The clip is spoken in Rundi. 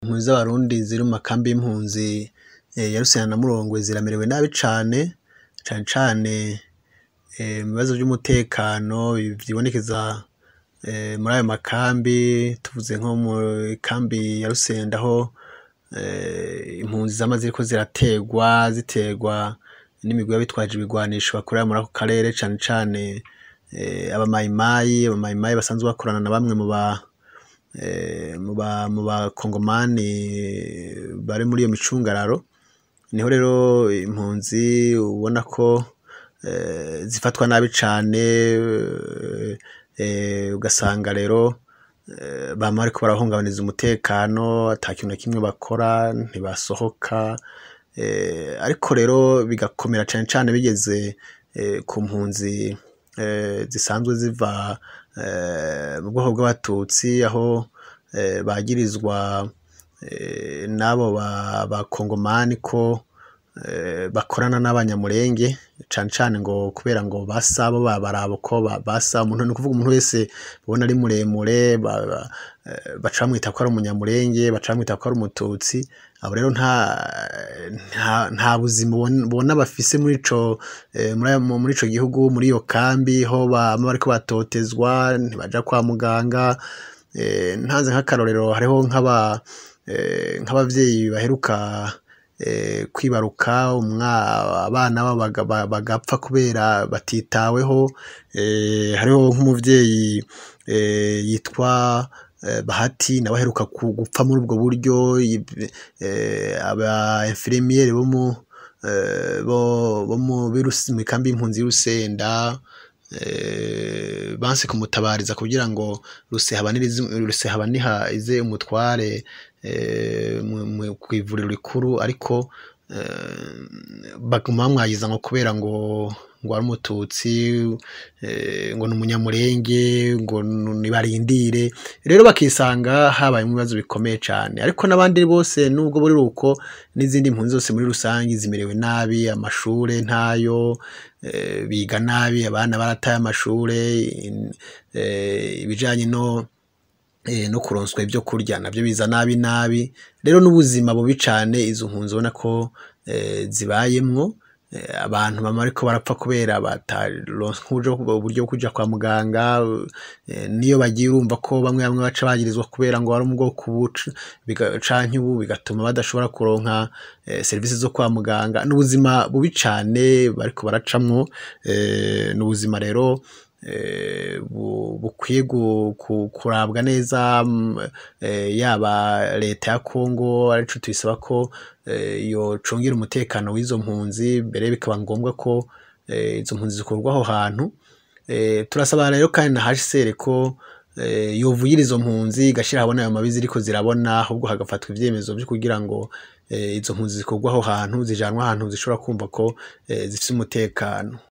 Impunzi z'Abarundi ziri mu makambi y'impunzi ya Rusenda na Murongwe ziramerewe nabi cane, cane cane mu bibazo vy'umutekano vyibonekeza muri ayo makambi. Tuvuze nko mw'ikambi ya Rusenda, aho impunzi zama ziriko ziraterwa, ziterwa n'imigwi y'abitwaje ibigwanisho bakorera muri ako karere, cane cane abamayimayi. Abamayimayi basanzwe bakorana na bamwe mu bakongomani bari muri iyo micungararo. Niho rero impunzi ubona ko zifatwa nabi cane, ugasanga rero bama bariko barahungabaniza umutekano, ata kintu na kimwe bakora, ntibasohoka. Ariko rero bigakomera cane cane bigeze ku mpunzi zisanzwe ziva mu bwoko bw'Abatutsi, aho bagirizwa n'abo bakongomani ko bakorana n'Abanyamulenge, cane cane ngo kubera ngo basa, bo baraba uko basa. Umuntu, nukuvuga umuntu wese babona ari muremure, baca bamwita ko ari Umunyamulenge, baca bamwita ko ari Umututsi. Abo rero nta buzima ubona bafise muri ico gihugu, muri iyo kambi, ho bama bariko batotezwa, ntibaja kwa muganga. Ntanze nk'akarorero, hariho nk'abavyeyi baheruka kwibaruka abana babo bagapfa kubera batitaweho. Hariho nk'umuvyeyi yitwa Bahati, nawe aheruka gupfa muri ubwo buryo. Aba infirmière bo mw'ikambi y'impunzi y'Urusenda banse kumutabariza kugira ngo Rusehabaniha ize umutware kw'ivuriro rikuru, ariko baguma bamwagiza ngo kubera ngo ari Umututsi, ngo ni Umunyamurenge, ngo nibarindire. Rero bakisanga habayemwo ibibazo bikomeye cane. Ariko n'abandi bose, nubwo buri uko, n'izindi mpunzi zose muri rusangi zimerewe nabi. Amashure ntayo, biga nabi, abana barataye amashure. Ibijanye no kuronswa ivyo kurya navyo biza nabi nabi. Rero n'ubuzima bubi cane izo mpunzi ubona ko zibayemwo. Abantu bama bariko barapfa kubera bataronse uburyo bwo kuja kwa muganga. Niyo bagiye, urumva ko bamwe bamwe baca bagirizwa kubera ngo bari mu bwoko ubu canke ubu, bigatuma badashobora kuronka serivisi zo kwa muganga. N'ubuzima bubi cane bariko baracamwo. N'ubuzima rero bukwiye kurabwa neza, yaba leta ya Kongo, arico tuyisaba ko yocungera umutekano w'izo mpunzi, mbere bikaba ngombwa ko izo mpunzi zikurwa aho hantu. Turasaba rero kandi na HCR ko yovugira izo mpunzi, igashira ahabona ayo mabi ziriko zirabona, ahubwo hagafatwa ivyemezo vyo kugira ngo izo mpunzi zikurwe aho hantu, zijanwe ahantu zishobora kumva ko zifise umutekano.